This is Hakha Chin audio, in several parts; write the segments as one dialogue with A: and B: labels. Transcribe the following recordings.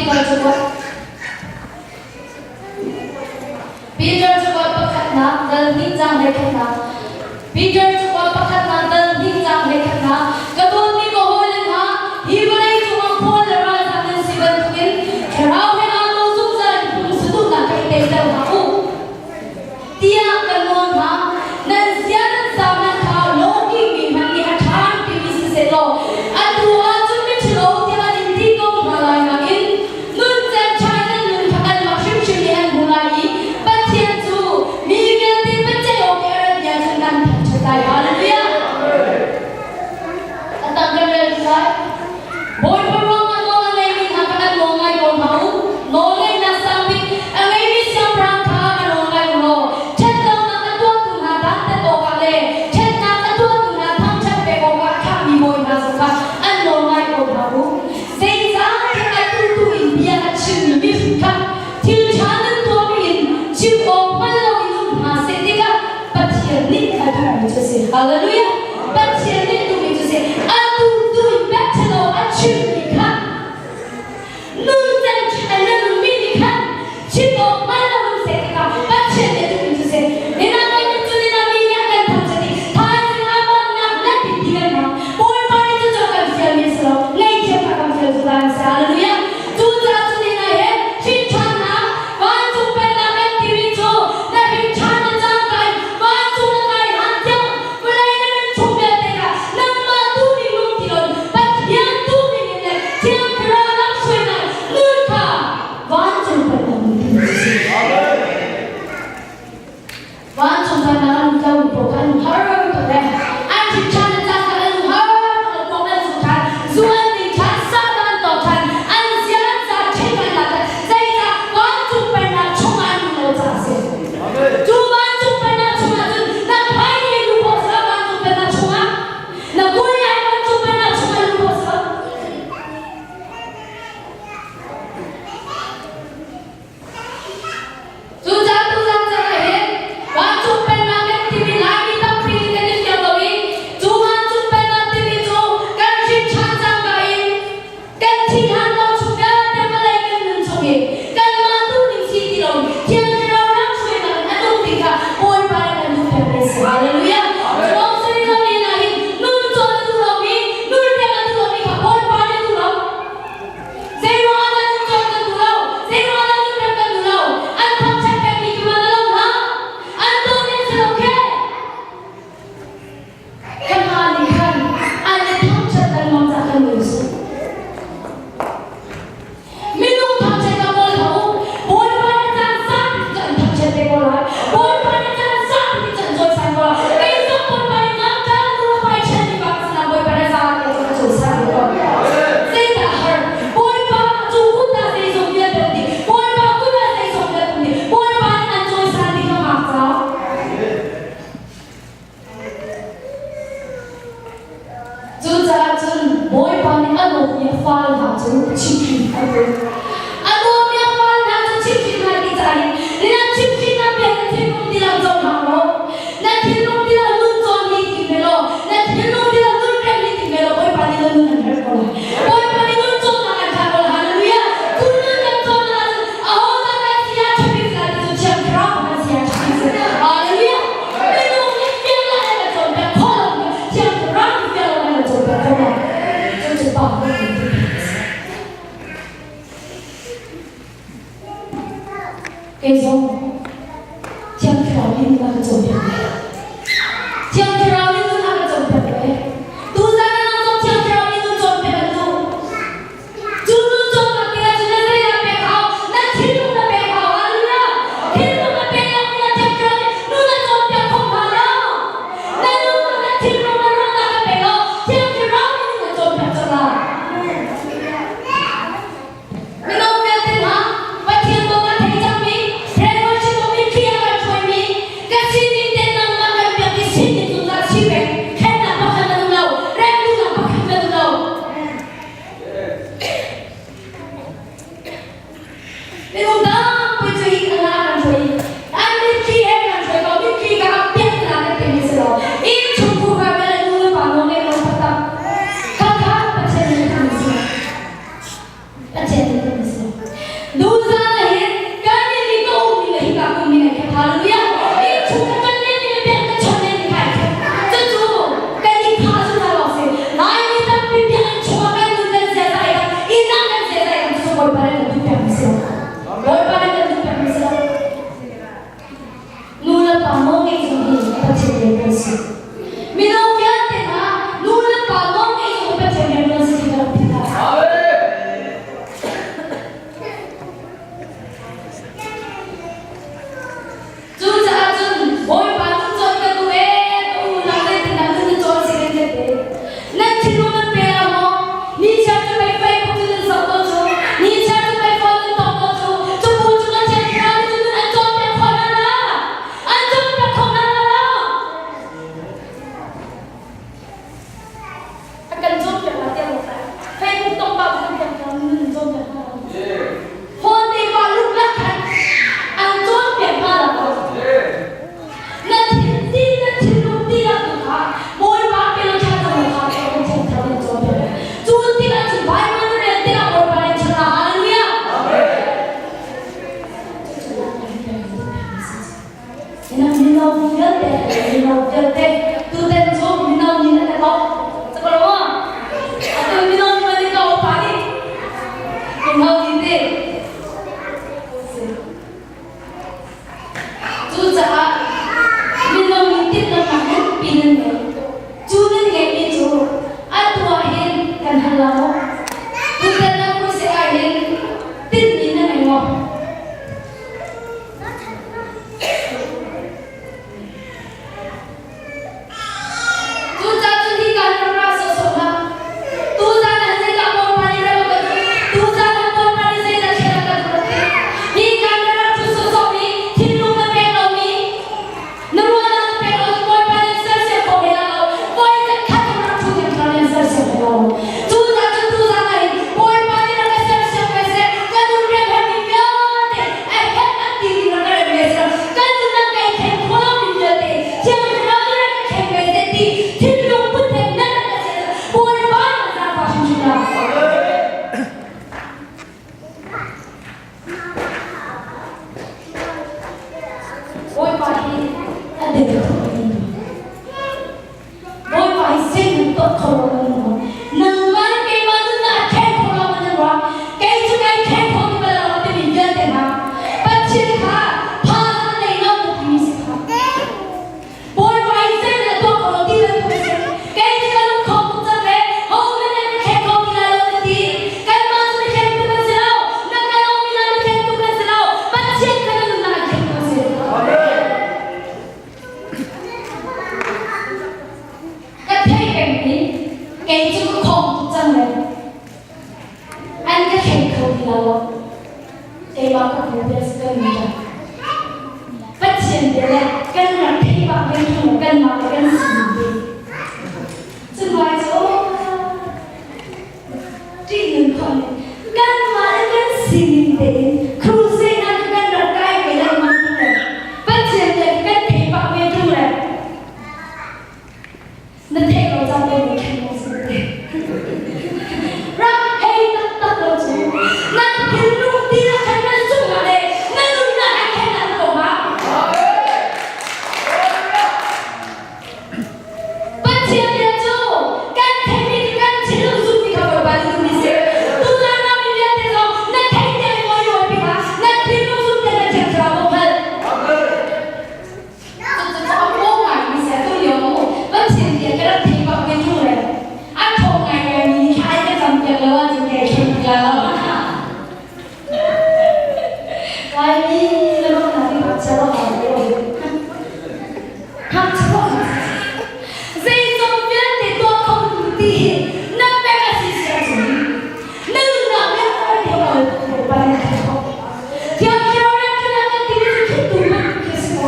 A: Peter cakuat. Peter cakuat pakhatnak dal hnih caang hleikhatnak. Peter cakuat pakhatnak dal hnih caang hleikhatnak. Ka dawtmi ka hawile hna, hi vawlei cungah khual le ralzam nan si bantukin thlarau he aa daw zungzal in pumsaduhnak kha i teiter hlah u. Tiah kan nawl hna. Nan zia nan zaam kha lawki mi hmanh nih a ṭha an timi siseh law atu ahcun miṭhalo tiah an in ti ko hna lai nain nuncan ṭha nan nun kha anmah hrimhrim nih an hmu lai i Pathian cu mi vialte biaceih awk i a rat ni ahcun an thangṭhat lai. Hallelujah! A tang kan rel lai. Bawipa ruangah nawl a ngeimi hna kha kan nawl ngai ko hna u. Nawlngeihnak sang bik a ngeimi siangpahrang kha ka nawl ngai u law ṭhatlonak a tuahtu hna dantat awkah le ṭhatnak a tuahtu hna thangṭhat pek awkah thlahmi bawi hna zong kha an nawl ngai ko hna u. Zeicahtiah a tutu in bia a chimmi mihrut kha thil ṭha nan tuahmi in chim awk hngal loin um hna seh tikah Pathian nih a duhmi cu a si. Hallelujah! Pathian nih a duhmi cu a si. A duhtu in biakṭhalo a chimmi kha nuncan ṭha na nunmi nih khan chim awk hngal lo um seh tikah Pathian nih a duhmi cu a si. Nina kan cu nina mi nih a kan thangṭhat i thaizing ah bawmhnak nan ti ti kan hmang. Bawipa nih cucu a kan fialmi a si lo. Ngaihthiam kha kan fial zungzal a si. Hallelujah! Cucaah cu nina he ṭhinṭhannak Vancung pennak kan timi cu na hrin ṭhan na cangka in vancung na kai hlan tiang vawlei na nun chung vialte kha nangmah duhning nung ti loin Pathian duhning in le Thiang Thlarau lamhruainak nun kha vancung pennak nun timi cu si. Vancung pennak an tlo pawl kha an har tuk le an hrin ṭhan na cangka an har tuk le kong an zu ṭhan, zu an ding ṭhan, sahdah an tawk ṭhan, an zia an za ṭhen an la ṭhan. Zeicah vancung pennak chungah an um lo caah a si. Cu vancung pennak chungah cun na phai nih luh khawh si lo vancung pennak chungah na kul lai vancung pennak chungah luh khawh si lo. Cucaah tuzan caan ah hin vancung pennak kan timi Laimi tampi nih kan i fiang lo i cu vancung pennak timi cu kan hrin ṭhan cangka in kan thi hlan lo chung vialte vawlei kan nun chung i kanmah duhning si ti lo Thiang Thlarau lamhruainak in a nung ti kha Bawipa nih kan duhpiak mi a si. Hallelujah! Cu sari lo ni ah hin nun cawn a duh lomi, nun pek a duh lomi kha Bawipa nih a duh lo. Zeiruang ah dah nun cawn kan duh lo? Zeiruang ah dah nun pek kan duh lo? An thangṭhat pekmi khi man a lo hna. An dawt in si lo khe. Kan hna nih khan an i thangṭhat lengmang cah kan nun su. Minung thangṭhat ka kawl hlah u. Bawipa nih caan saupi cu an thangṭhat te ko lai. Bawipa nih caan saupi cu an cawisan ko lai. Kei zong Bawipa nih ngakṭah nu le pa i ṭhen mi pa ka si nain Bawipa nih zaang te cu ka cawisan ve ko. Zeidah a har? Bawipa cu kut ah zeizong vialte um dih. Bawipa kut ah zeizong vialte um dih. Bawipa nih an cawisan ding ka ngak cang. Cucaah cun Bawipa nih a dawtmi a fale hna cu chimhhrin a duh. A dawtmi a fale hna cu chimhhrin hna ti caah hin na chimhhrinnak bia na thinlung tilang cohlang law, na thinlung tilang nun cawn hi tim ve law, na thinlung tilang nun rem hi tim ve law Bawipa nih na nun an herh ko lai. Bawipa nih nun cawnnak an thlah ko lai. Hallelujah! Tu nun kan cawnnak ahcun ahodah kan si ah ṭhabik lai ti cu Thiang Thlarau kan si ah ṭhabik si. Hallelujah! Minung nih fianglah an kan cawnpiak khawh lo Thiang Thlarau nih fianglah an kan cawnpiak khawh lo. Cucu Pa kan ti a si. Kei zong Thiang Thlarau nih nun a ka cawnpiak ve. Thiang Thlarau nih nun a ka cawnpiak ve. Tuzan ah nang zong Thiang Thlarau nih nun cawnpiak an duh. Cu nun cawnnak tikah cun na zeidah pek hau? Na thinlung na pek hau. Hallelujah! Thinlung na pek lo tikah Thiang Thlarau nih nun a cawnpiak kho hnga lo. Na nunnak na thinlung na ruahnak ka pe law Thiang Thlarau nih nun a cawnpiak colh lai. Mino vialte hna, Pathian dawt a thei cangmi, la lo. Keimah ka hmu bia si kan mi Pathian bia le kan rak thei bak ve ṭung kanmah le kan sining te. Cun cu ṭihnun khom kanmah le kan sining tein crusade ah kan rak kai ve lengmang ṭung le Pathian bia kan thei bak ve ṭung le Na theih lo cang ve mi khen na si te. Rak hei taktak lo cu na thinlung ti na khen na cungah le na nunnak ah khen an ko ma. Pathian bia cu kan theihmi cu kan thinlung zummi kha Bawipa nih duhmi si. Tuzaan na mi vialte zong na theih tiang in oi oi bik ah na thinlung zum tiang na thiang thlarau mo hngalh. Cucu a paw ngaimi si atu lio mu Pathian bia ka rak thei bak ve ṭung le a ṭhawng ngaingai mi nih thla ka cam piak lo ahcun kei thleng ti lai lo. Laimi na ruah na ti ngakchia ruah hau lo. Ngakchia ruah Zeizong vialte tuah kho tu ti hi na pek a si si ahcun na nunnak vialte Bawipa nih a theih khawh. Thiang Thlarau rianṭuan kan timi cu Khrihtu bantuk khi a si ko.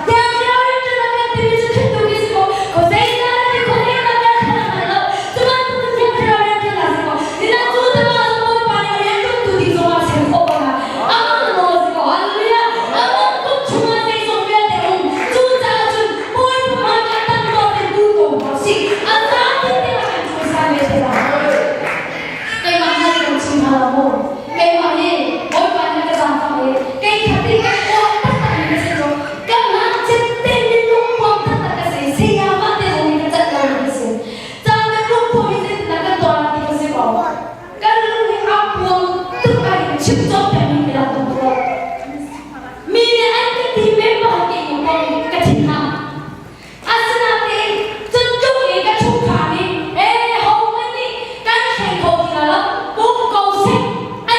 A: Thiang Thlarau rianṭuan kan timi cu Khrihtu khi a si ko. Khuazei dah na ti khuazei dah kan khan a hngal lo. Cu bantuk in Thiang Thlarau rianṭuan a si ko. Nihin cu tama cu Bawipa nih a rianṭuantu ding zongah a ser khawh ko hna. Amah nawl a si ko. Hallelujah. Amah kut chungah zeizong vialte a um. Cucaah cun Bawipa hmaiah tangdor in tu ko hna usih. A zapi te ah kan cawisan ve te lai. Keimah hna nih kan chim hna lo maw? Keimah hi Bawipa nih ka zaangfah i kei khat i ka uah taktak mi ka si cu ka ngakchia te lungpuam taktak ka si. Sayamah te zong nih ka cat lo mi ka si. Ca ka lungpuam hi zeitindah kan tuah lai ti ka si ko. Ka lung hi a puam tuk ai chim cawk peng mi ka rak duh lo. Mi nih an ka ti men bang ke in ka thin hang. Asinain cuntluk i ka chungkhar nih ee hohmanh nih kan thleng kho ti hna lo, um ko seh an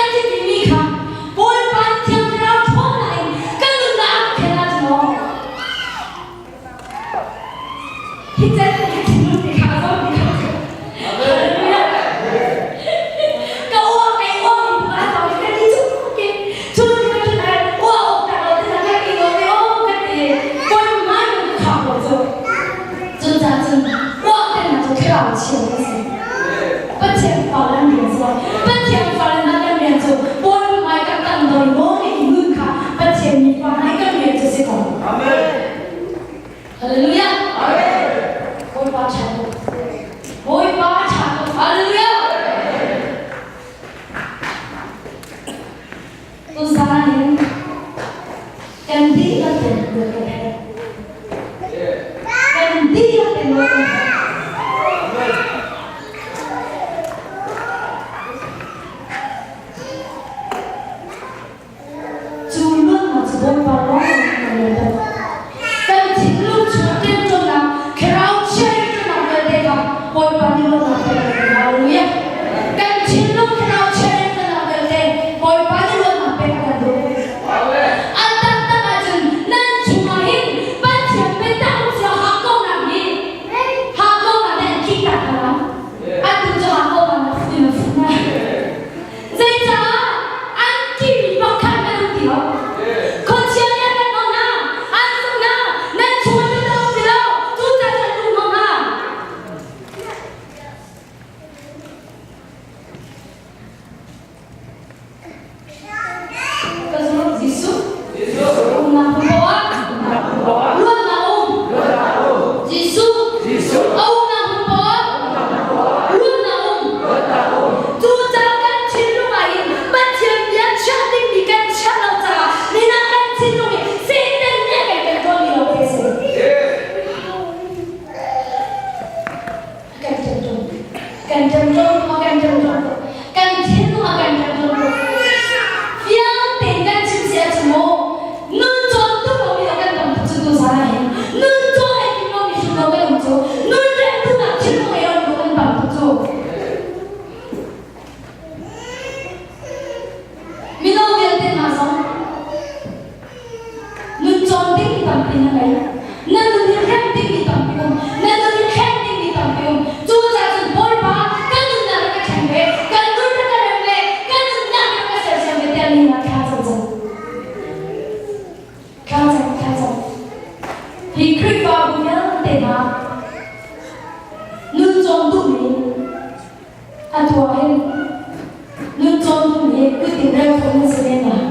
A: khawh nan si men lai.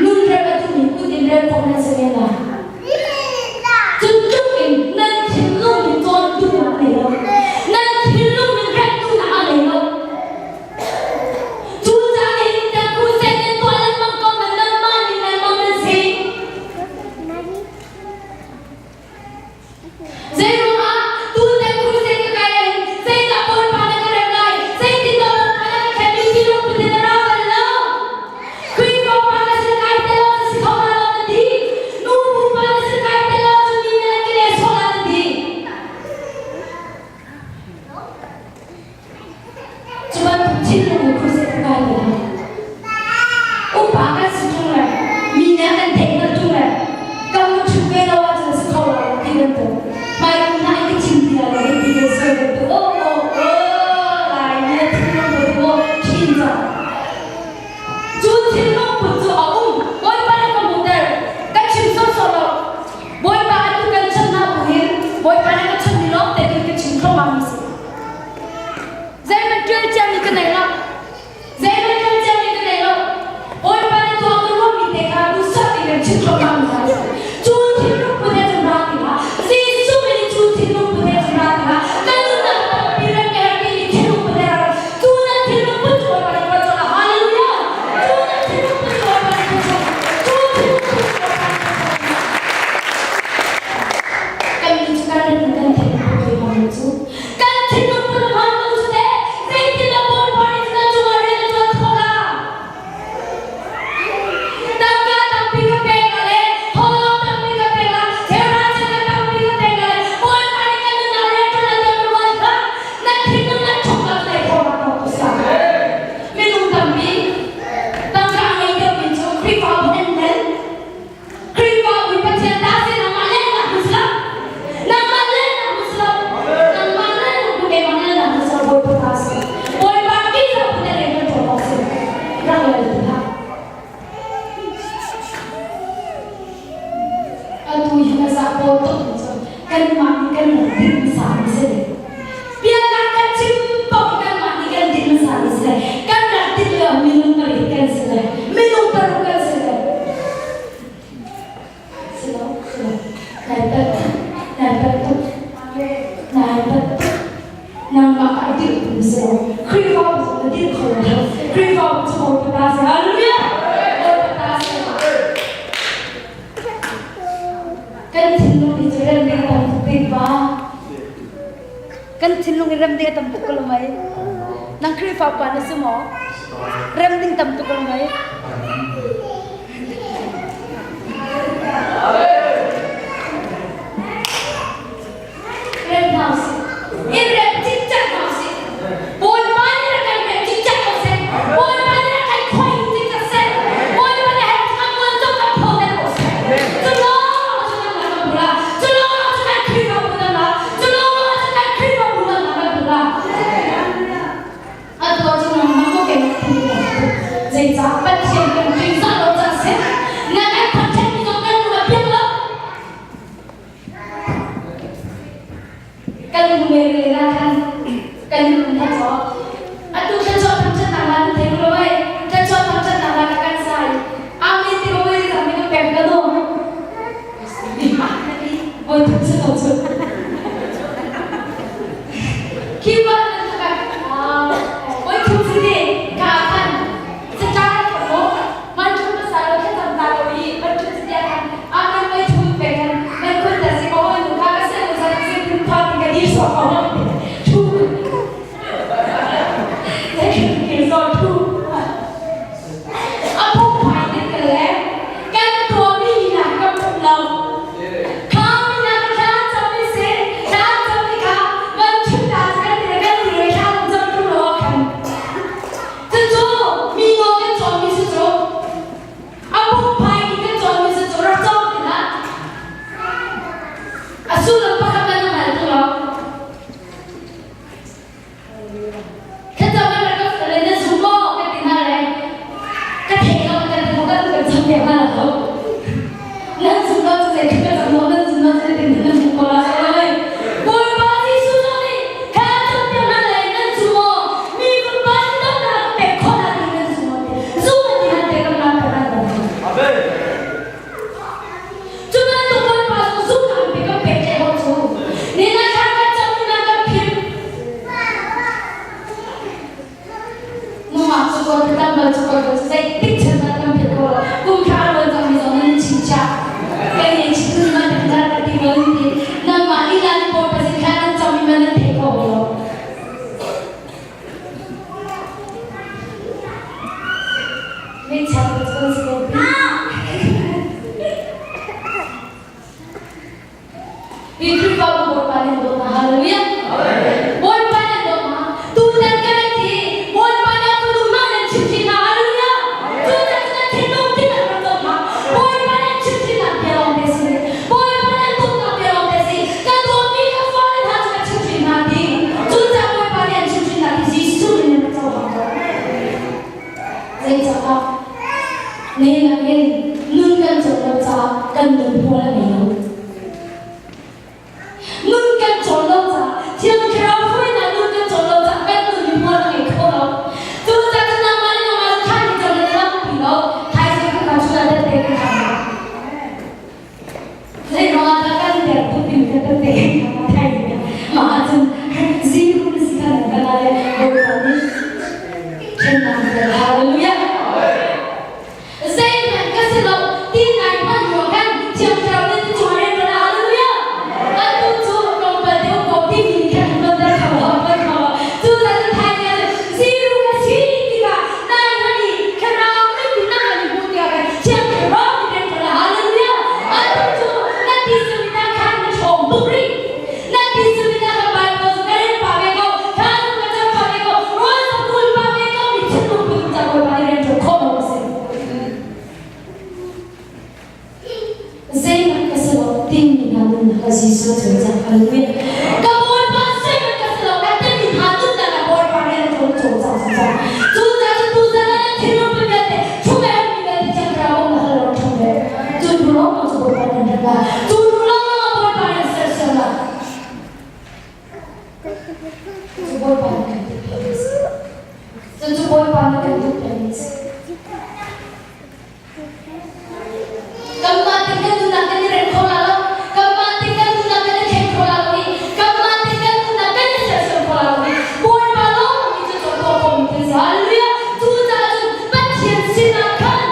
A: Nun rem a duhmi kut in rem khawh nan si men lai. Cu tluk in nan thinlung in cawn duhnak a nei lo. Nan thinlung in rem duhnak a nei lo. Cu caan hin kan crusade nan tuah lengmang ko nan nanmah nih nan mang nan si. Zeiruangah tutan crusade ka kai ahhin zeidah Bawipa na ka rem lai, zeitindah Bawipa na ka khenmi ti lungput in na ra bal lo. Khrihfa pa na sin kai te lo na si kho la lo na ti. Nu bu pa na sin kai te lo cu mi nih an ka nehsawh la na ti. Cu bantuk thinlung in crusade ka kai ve. Upa kan si ṭung le mi nih an kan theih hngalh ṭung le kan lu ṭhut ve lo ahcun a si kho lai lo ti bantuk hmaikum hna in ka chim ti lai lo hei ti ve sual bantuk aw aw aw lai mi a thinlung put maw ṭhin cang. Cu thinlung put cu a um. Bawipa nih ka hmuhter. Ka chim sawhsawh lo. Bawipa atu kan chawnh hna bu hin Bawipa nih ka chawnh mi lawng te ka chim thluahmah mi si. Zeihmanh ṭial ciami ka nei lo. Zeihmanh ṭial ciami ka nei lo. Bawipa nih tuah ka ruahmi te kha duhsah tein kan chim thluahmah mi hna a si. Cu thinlung put he cun ra ti hlah. Jesuh min in cu thinlung put he cun ra ti hlah. Ka nunnak tampi rem ka herh timi thinlung put he ra. Cu nan thinlung put cu Bawipa nih tuah cawk Hallelujah! Cu nan thinlung put cu Bawipa nih tuah cawk. Cu thinlung put cu Bawipa nih tuah cawk. Kan mi cu kan rin kan thinlung put ve cu. Kan thinlung put a hmaan ko cu teh. Zeitindah Bawipa nih cun a cungah rian a ṭuan khawh la? Tangka tampi ka pek la le thawhlawm tampi ka pek la, thilra tampi ka pek la le Bawipa nih kan nunnak rian ṭuan a tuan ka ruat hlah. Na thinlung na ṭhuk la tlai khawh la ko tu Minung tampi tangka a ngei deuhmi cu Khrihfabu an len. Khrihfabu Pathian ta si nangmah lennak na si lo. Nangmah lennak na si lo. Nangmah lennak bu keimah lennak na si lo Bawipa ta si. Bawipa kih lo bu na rian kan ṭuan awk si. Rak lal ti hlah. Atu hi na za pawl tuk mi cu kanmah nih kan rak din hmasa mi si. Biaknak kan chim paoh i kanmah nih kan din hmasa mi si. Kan rak din lio minung pariat kan si le minung paruk kan si le. Si lo, si lo. Nai palh tuk, nai palh tuk, nai palh tuk. Nangmah ka dir tu si lo. Khrihfabu zong na dir kho lo. Khrihfabu cu Bawipa ta si. Hallelujah! Bawipa ta si. Kan thinlung hi cu rem ding a tam tuk bik ba. Kan thinlung i rem ding a tam tuk ko lo mei? Nang Khrihfa upa na si maw? Rem ding tam tuk ko lo mei? Rem hna usih. I rem cikcek hna usih. Bawipa nih rak kan rem cikcek ko seh. Bawipa nih rak kan khuai cikcek seh. Bawipa nih her kan muan zong kan photer ko seh. Cu lawng cu kan kan bula. Cu lawng cu kan Khrihfabu nan la. Cu lawng cu kan Khrihfabu nan la kan bula. Atu cu nangmah ko keimah zeicah Pathian kan ṭihzah lo ca si. Na kan thangṭhat mi zong kan lung a piang lo. Kan lungmeri le khan kan lung he caw. Atu thluachuah thangṭhatnak la nan thei lo ai. Thluachuah thangṭhatnak la ka kan sai. Amen ti ko wei zam ka pek ka no. Voi thum si lo cu. Khi ba nan ka voi thum si ti ka khan Satan ko man thum hmasa lo thlacam ta ko i man thum si tiah khan amen mei thum pe khan man khun ta si ko nu kha ka se sa se phun pha ti ka dir so ko thu le so thu a phung phai te ka le kan tuah mi na ka phung lo kha mi na ka thla cam mi se thla cam mi kha man thum ta kan ti kan ti thla cam tu lo khan Cucu mi nawl kan cawnmi cu cu a phungphai mi kan cawnmi cu cu rak cawng ti hlah. A sullam pakhat nan hngal tung lo. Thlacam kan rak ka le na zum maw kan ti hna le ka thei lo kan ti kan kan cam piak hna lo. Nan zum lo cu zei kan cam lo nan zum lo cu zei tin nan zum ko la oi. Bawipa Jesuh zong nih kha cam piak hna le nan zum maw mi Bawipa nih dawtnak a pek khawh hna ti nan zum. cu ka tlangval cu ka cu zeitik chan dah kan philh ko lo. Kum thla a ruan cangmi zong nan chingchiah. Kan i chim ma kan dah ka ti ko nan ti. Nangmah lila nih Bawipa sin thla nan cam i ma nan thei kho lo. Min chak cu kan si ko pi. Hi Khrihfabu Bawipa nih dawt hna. Hallelujah. Bawipa nih dawt hna. Tutan ka rak hi Bawipa nih a fanu mah nan chimhhrin hna. Hallelujah. Tutan cu nan thinlung tin an rak dawt hna. Bawipa nih an chimhhrin hna bia lawng te si. Bawipa nih an dawtnak bia lawng te si. Ka dawtmi ka fale hna cu ka chimhhrin hna ti. Cucaah Bawipa nih an chimhhrin hna ti Jesuh nih nan rak cohlang ko. Zeicahah nihin ah hin nun kan cawn lo caah kan nun hmual a ngei lo. Nun kan cawn lo caah Thiang Thlarau hruainak nun kan cawn lo caah kan nun hi hmual a ngei kho lo. Cucaah cu nangmah le nangmah cu than cang in na lam pi lo. Thaizing kan chun ah tette kan kham lo. Zeiruangah dah kan der tuk timi kha tette kan kham ah thaizing ah mah ahcun zero na si kha nan kan ah le Bawipa nih ṭhennak na Hallelujah. Zeihmanh ka si lo ti nai hmanh ruang kan Thiang Thlarau nih ti cung rian ṭuan hallelujah. Atu cu tlawmpal te um ko timi nih khan tonter kho lo kan kho lo. Cucaah cun thaizing ah cun zero ka si tikah nai hmanh i Thlarau nih ti nang an i hmuh tikah khan Thiang Thlarau nih rian ṭuan hallelujah. Atu cu na ti simi na khan na ṭhawng tuk rih. Na ti simi na kan Bible cu ka rel pah ve ko, thla cu ka cam pah ve ko, rawl ka kul pah ve ko mi thinlung put in cang Bawipa nih rian ṭuan khawh lo a si. Zeihmanh ka si lo timi hna nunnak ah Jesuh a cawlcang. Hallelujah. Ka Bawipa zeihmanh ka si lo ka timi hna nunnak ah Bawipa rian a ṭuan a cawlcang zungzal. Cucaah cun tuzan ah nan thinlung put vialte ṭhum a herhmi vialte Thiang Thlarau umnak ah rak ṭhum ve. Cu hnu lawngah cu Bawipa rian rat la. Cu hnu lawngah Bawipa rian sersiam la. Cu Bawipa nih kan duhpiakmi a si. Cucu Bawipa nih kan duhpiakmi a si. Kanmah ting kan nunnak kan i rem kho la lo. Kanmah ting kan nunnak kan i thleng kho la lo i kanmah ting kan nunnak kan i sersiam kho la lo i Bawipa lawng nih cu tuah khawhmi thil si. Hallelujah! Cucaah cun Pathian sinah khan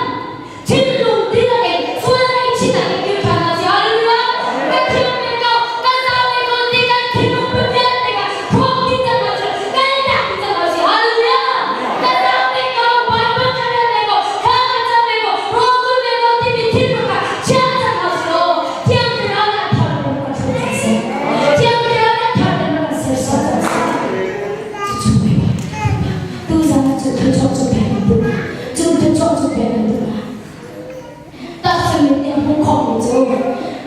A: thinlung dihlak in sual ngaihchihnak in kir ṭhan hna sih. Hallelujah! Ka thiam ve ko, ka zau ve ko ti kan thinlung put vialte kha hrawk dih cang hna sih. Kan i tlak dih cang hna sih. Hallelujah! Ka zau ve ko, Baibal ka rel ve ko, thla ka cam ve ko, rawl kul ve ko timi thinlung kha chia cang hna sih law Thiang Thlarau nih a thar in kan hruai cang seh. Thiang Thlarau nih a thar in kan sersiam cang seh. Cucu Tuzan ah cu thluachuah cu pek an duh. Cu thluachuah cu pek an duh. Taksa mit nih a hmuh khawhmi cu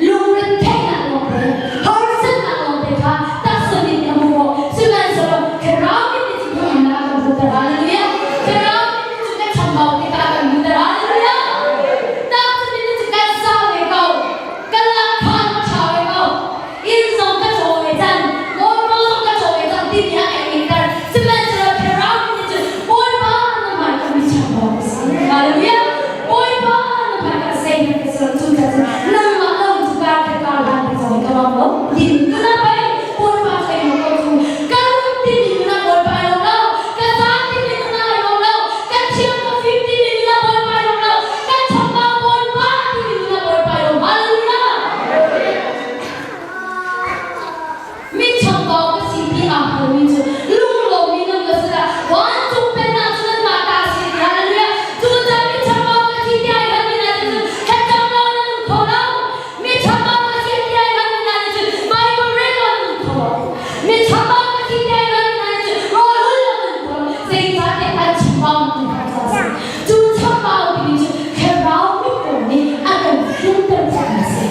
A: lungretheihnak lawngte, harsatnak lawngte kha taksa mit nih a hmuh khawh. Sihmanhsehlaw Thlarau mit nih cun hnangamnak a kan hmuhter. Hallelujah! Thlarau mit nih cun kan chambau tikah a kan hmuhter. Hallelujah! Taksa mit nih cun kan sau ve ko, kan lakphan a ṭha ve ko, inn zong ka caw ve cang, motor zong ka caw ve cang timi a kan ngeihter. Sihmanhsehlaw Thlarau mit nih cun Bawipa na hmai ka mi chambau ka si. Hallelujah! Bawipa na hmai ka sei na ka ser cu ca cun nangmah lo cu ka ka ka lan ka cawi ka bang lo. Ti na pei Bawipa sei mo ko cu ka rum timi na Bawipa ai lo lo ka za timi na ai lo lo ka thiam ka fim timi na Bawipa ai lo lo ka chambau Bawipa timi na Bawipa ai lo. Hallelujah! Mi chambau ka si ti aa hngalmi cu lunglawmmi nan va si dah vancung pennak cu nanmah ta a si ti hallelujah cucaah mi chambau ka si ti ai hngalmi hna nih cun thlacam lo nan um kho lo mi chambau ka si ti ai hngalmi hna nih cun Bible rel lo nan um kho lo mi chambau ka si ti ai hngalmi hna nih cun rawl ul lo nan um kho lo zeicahtiah an chambau ti hna ca a si cu chambau timi cu thlarau mi pawl nih a kan filter caah a si.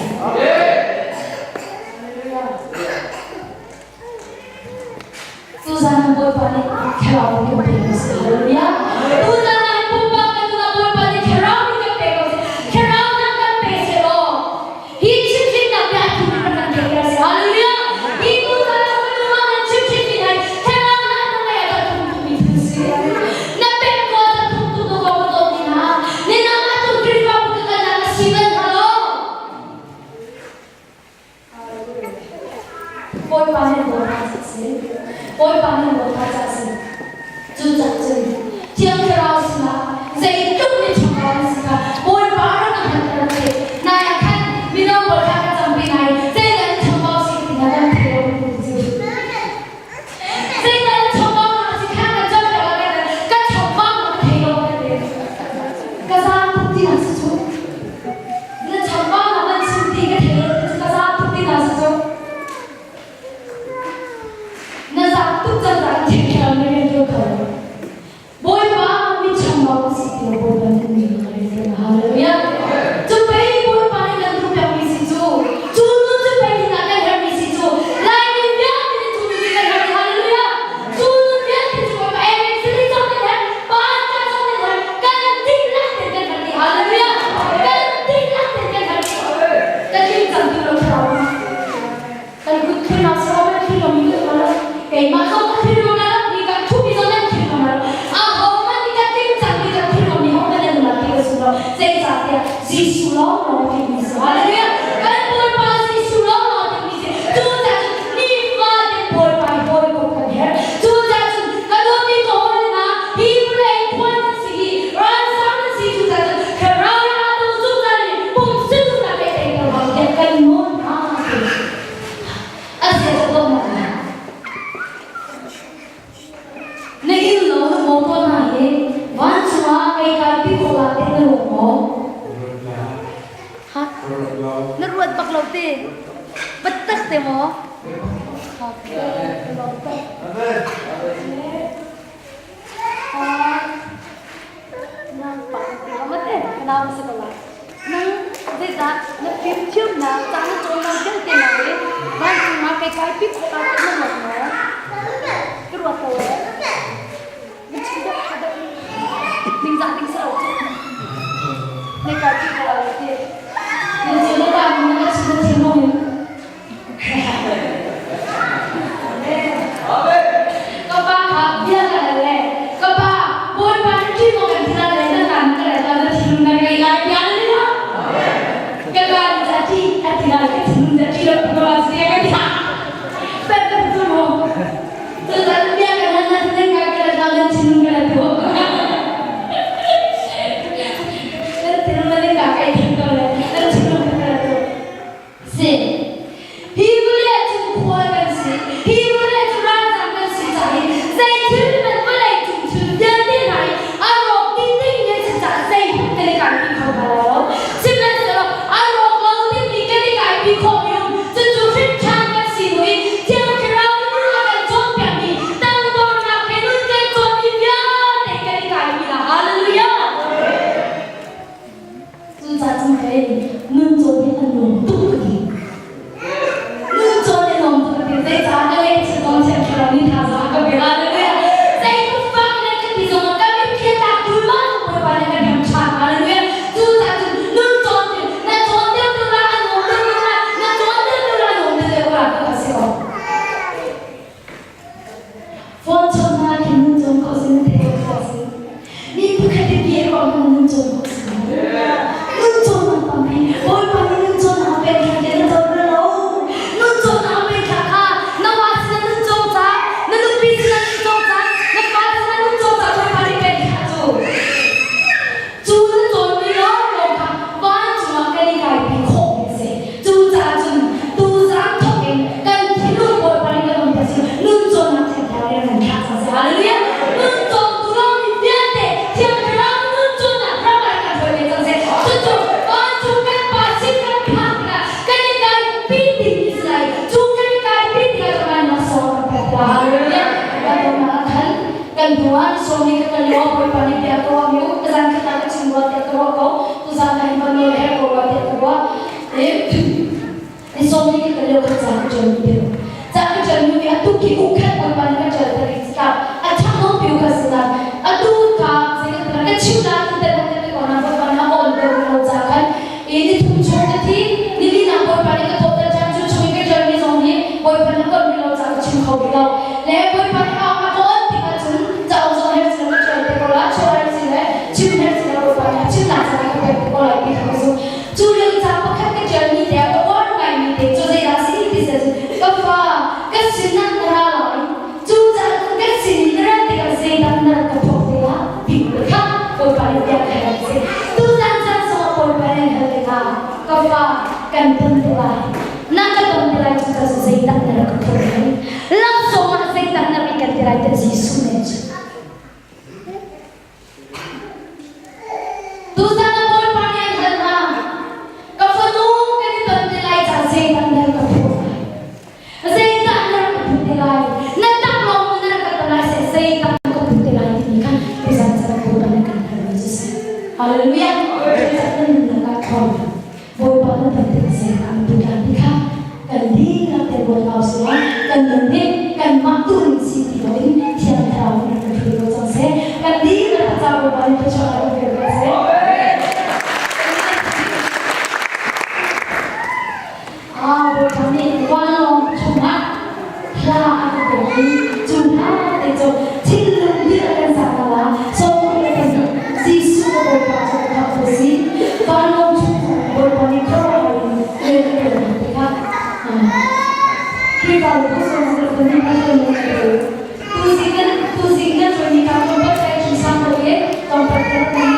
A: Tuzan ah Bawipa nih thlarau kan pek ko seh. Hallelujah. Tuzan ah pumpak kan nunah Bawipa nih thlarau nih kan pek ko seh. Thlarau nak kan pe seh law hi chimhhrinnak bia a thimi kan kan theihter seh. Hallelujah. Hi tuzan ah kan nunah nan chimhhrinmi hna hi thlarau nak na ngeih ah thung tukmi thil si. Na pek ko ah thung tuk ko ko dawt ni hna. Ni nang ah tu Khrihfabu ka kan na si bal hna lo. Bawipa nih Bawipa ca si. Bawipa nih Bawipa ca si. Cucaah cun Thiang Thlarau sin bak lo ti. Biatak te maw? Okay, lawm tuk. Nang pa mate nau sa ko lai. Nang zeizah na fimthiamnak ca na cawnnak vialte na le vancung ah kai kai pi khawh ah na ruat maw? Ka ruat ko eh. Na chim deuh kha deuh. Ningzah ding si lo cu. Na kai pi ko lai ti. Na cu na ka na chim na thinlung in. Ka pa kha bia ka hal le ka pa Bawipa na ṭih maw kan ti lai le na kaan ka let na thinlung na ngei lai tiah na ti lo. Ka kaan ca ṭih a ti lai ka thinlung ca ṭih lo ti ko si ka ti. Pet ka tu mu. Cun bia ka hal na thinlung ka ka let na thinlung ka let tu. Na thinlung na ka kai thin ko le na thinlung ka let tu. Si. Hi vawlei cu khual kan si. Hi vawlei cu ralzam kan si caah hin zei thil hmanh vawlei cung thil vialte hna hi a rawk ding ding an si caah zeihmanh kan i kaipi kho hna lai lo. Sihmanhsehlaw a rawk lo dingmi kan i kaipi khawhmi um cucu hrimhṭhan kan si hnu i Thiang Thlarau nih a kan cawnpiakmi tangdornak he nun kan cawnmi vialte kan i kaipi hna. Hallelujah! Cucaah cun hei nun cawn hi a nuam tuk ka ti. Nun cawn hi a nuam tuk ka ti. Zeicah ka lei thil kong thiang thlarau nih thazaang a ka pek. Hallelujah. Zeitluk fak in kan ti zongah kan mitthli a tlak dulmal zong Bawipa nih kan ram ṭhan. Hallelujah. Cucaah cun nun cawn hi na cawn deuh deuh la a nuam deuh deuh la na cawn deuh deuh la a nuam deuh deuh la ti kha si ko. Phone chawnhnak hin nun cawn khawh si na theih khawh si. Mi pakhat i bia ruah hmang nun cawn khawh si. Nun cawnnak tampi Bawipa nih nun cawnnak a pek thla te na cawn bal lo. Nun cawnnak a pek thla kha na wa sinah nun cawng ca, na nupi sinah nun cawng ca, na fa sinah nun cawng ca Bawipa nih pek thla cu. Cu na cawnmi lawnglawng kha vancung ah kan i kaipi khawh mi a si. Cucaah cun tuzaan thawk in kan thinlung Bawipa nih kan umter cu nun cawnnak Thiang Thlarau nih a kan thlah cang seh. Hallelujah! Nun cawngtu lawngmi vialte Thiang Thlarau nun cawnnak ram ah kan hruai ve cang seh. Cucu vancung kan Pa sin kan phak tikah kan i kaipi ding a si lai. Cu kan i kaipi tikah cun laksawng kan pek lai. Hallelujah! Kan dawtnak ah khan kan hnu ah sawmi ka kal lio Bawipa nih bia ka ruah mi u ka zan khat ah ka chim rua tiah ka ruah ko tuzan ah hin van nawl herh ko rua tiah ka ruah i ni sawmi ka kal lio kha ca ka ṭial mi te ca ka ṭial mi atu khi ukhat Bawipa nih ka ṭial ta ri cakap a ṭhang nawn pi kha si nan atu ka zei ka chim na tu te te te ko na Bawipa nih a on te lo ca khan i ni thum chung ka thi ni li nak Bawipa nih ka thawhter ṭhan cu chung i ka ṭialmi zong hi Bawipa nih a on rih lo caah ka chim kho rih lo le Bawipa nih a ka on tikah cun cauk zong her si lo ka ṭial te ko la chuah her si le chim her si lo Bawipa nih a chimnak caah ka pek te ko lai ti kha ka zumh cu lio i ca pakhat ka ṭialmi te ka uar ngaimi te cu zeidah si ti si cun ka fa ka sinah na ra lai Cucaah cun kan sinin na rat tikah zeidah na rak ka thawk te ah ti kha Bawipa nih bia ka hal si. Tuzan caan zongah Bawipa nih an hal tikah ka fa kan ton te lai. Na ka ton te lai cu ka zeidah na rak ka thawk lai. Laksawng ah zeidah na rak i ken te lai tiah Jesuh nih a chim. Tuzan ah Bawipa nih an hal hna. Ka fanu kan i ton te lai ca zeidah na rak ka phurh lai? Zeidah na rak ka phut te lai? Na taklawng na rak ka ton lai seh zeidah na ka phut te lai timi kha tuzan caan ah Bawipa nih kan halmi cu si. Hallelujah! Cucaah nan nunnak ah ṭhawn. Bawipa na ton tikah zeidah na phut lai ti kha kan dihlak te ruat hau sih law kan nun hi kanmah tu nih si ti loin Thiang Thlarau nih kan hruai ko cang seh. Kan dihlak ca Bawipa nih thluachuah kan pek ko seh. Ah, Bawipa nih vanlawng chungah hla a ka pek i cu hla te cu thinlung dihlak kan sak hna la sawm le kan Jesuh ka Bawipa cu ka khamh ko si vanlawng chung Bawipa nih khuaruahhar in rian a ṭuan hna tikah Khrihfabu tuzing nan tuzing nan ṭuan ni ka tlawmpal kai chung sang ko i tlawmpal ka rak ni.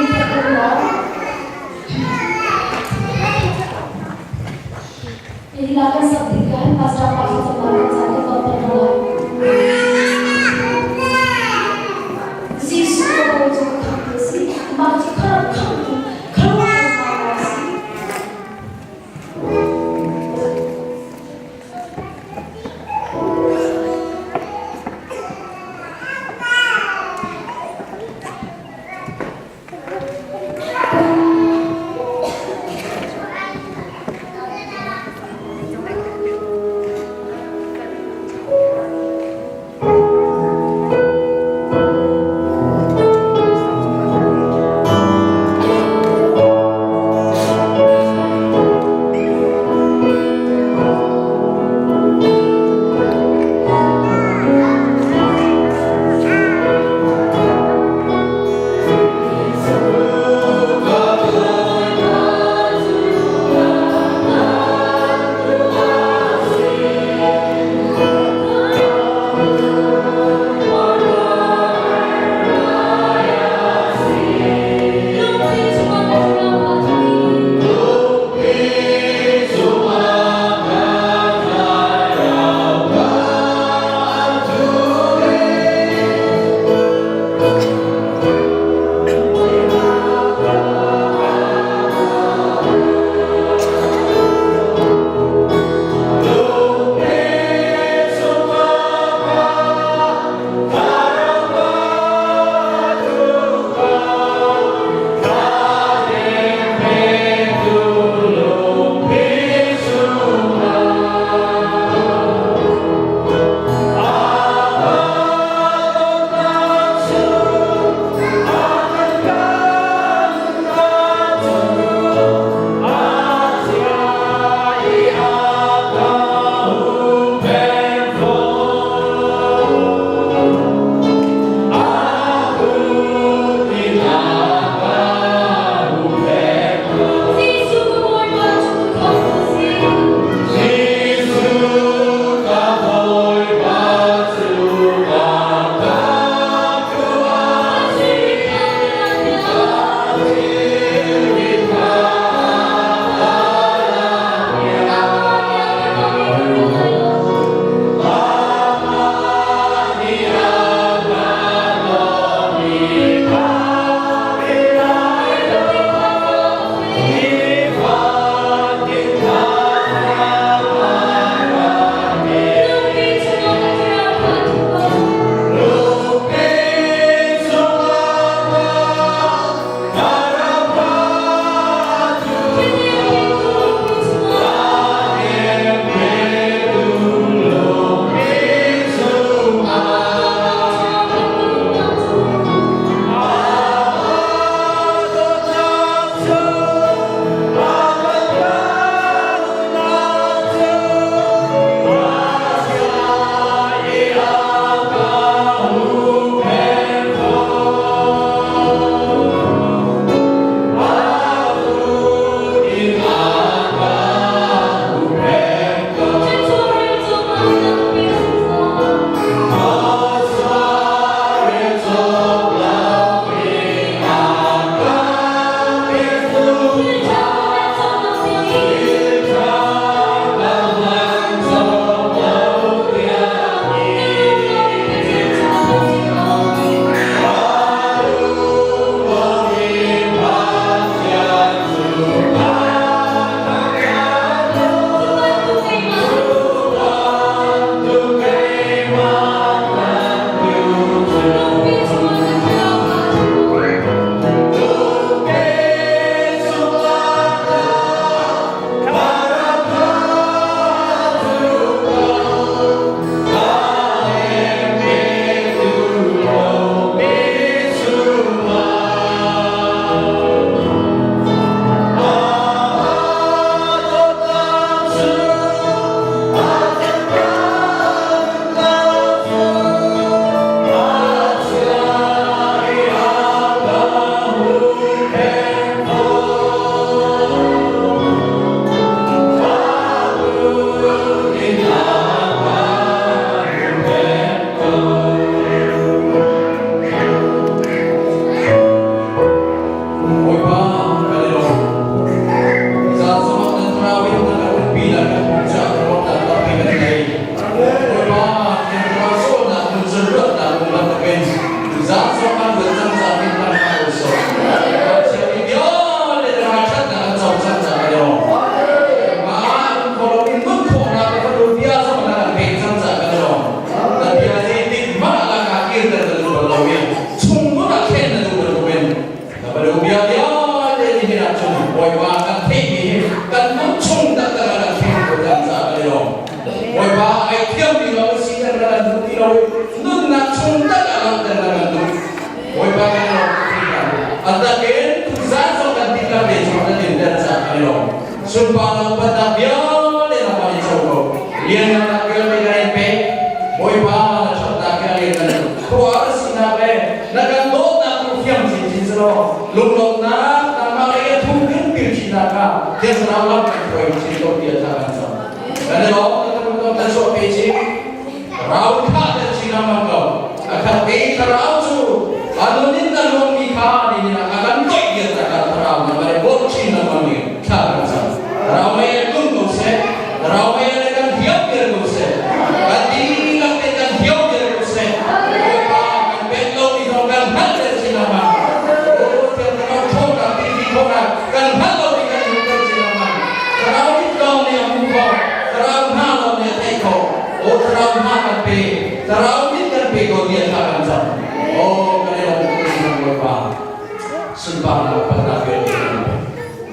B: A takin tuzan zong kan dihlak te chung na dinter ca kan i lawm. Sunparnak upatnak vialte nangmah nih co ko. Lianngannak vialte kan in pek. Bawipa na ṭhatnak hi a lianngan tuk. Khuaruahhar sinak le na kan dawtnak tu fiang chinchin si law lunglawmhnak nangmah lei a thuk in pilṭinak kha Thiang Thlarau lam kan hruai chin ko tiah thla kan cam. Kan i lawm na kan kan chuah pe chin. Rau thah ter chin lengmang ko. A khat te thlarau cu a nun in a luangmi kha nihin ah a kan toih viar ta kan thlarau na kan i bawmh chin lengmang ding thla kan cam. Thlarau mei in tlung ko seh. Thlarau mei in kan hiau viar ko seh. Kan dihlak te kan hiau viar ko seh. Bawipa kan pek lomi zong kan hngalh ter chin lengmang. Oh, Thiang Thlarau ṭhawnnak timi khawhnak kan hngalh lomi kan hmuh ter chin lengmang. Thlarau mit lawng nih a hmuh khawh. Thlarau hna lawng nih a theih khawh. Aw thlarau hna kan pe, thlarau mit kan pe ko tiah thla kan cam. Aw kan i lawm tuk hringhran Bawipa. Sunparnak upatnak vialte kan in pek.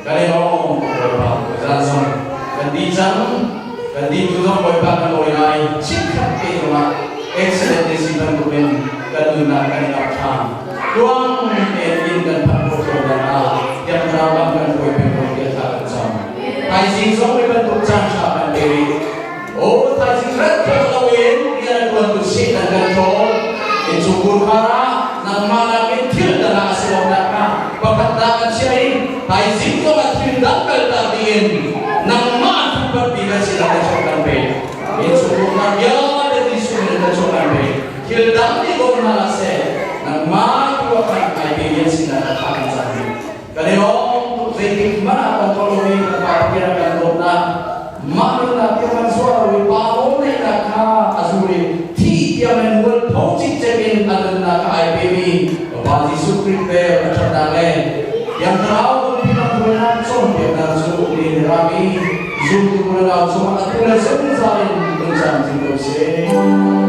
B: Kan i lawm tuk Bawipa. Zan zong kan di cang. Kan di tu zong Bawipa kan lawi lai. Chikkhat te zongah excellent te si bantukin kan nunnak kan i ap ṭhan. Tluang tein inn kan phanh khawh cio nakhnga Thiang Thlarau lam kan hruai peng ko tiah thla kan cam. Thaizing zong hi bantuk caan ṭha kan pe rih. Aw thaizing rat khawh loin rian a ṭuantu Satan kan ṭhawl. Innchungkhur khar ah nangmah nakin thil dang ah a si lo nakhnga pakhatnak an chiah i thaizing zong ah thil dang kaltak dingin nangmah an thuhbatmi kan sinah na chuah kan pe. Innchungkhur khar vialte Jesuh min in na chuah kan pe. Thil dang nih bawm hna hlah seh, nangmah tu ah khan ai pe mi an sinah na thlah kan cang rih. Kan i lawm tuk zeitik hmanh ah kan tuah lomi kan Pa Pathian a kan dawtnak mah nunnak tiang kan zuar lo i pa rawl neihnak kha a zul i thih tiang in mualpho cikcek in a nunnak kha ai pemi Fapa Jesuh Khrih vel a ṭhatnak le Thiang Thlarau lungpi lamhruainak cawnpiaknak cu ni le rami zumtu unau cungah atu le zungzal in nung camcin ko seh.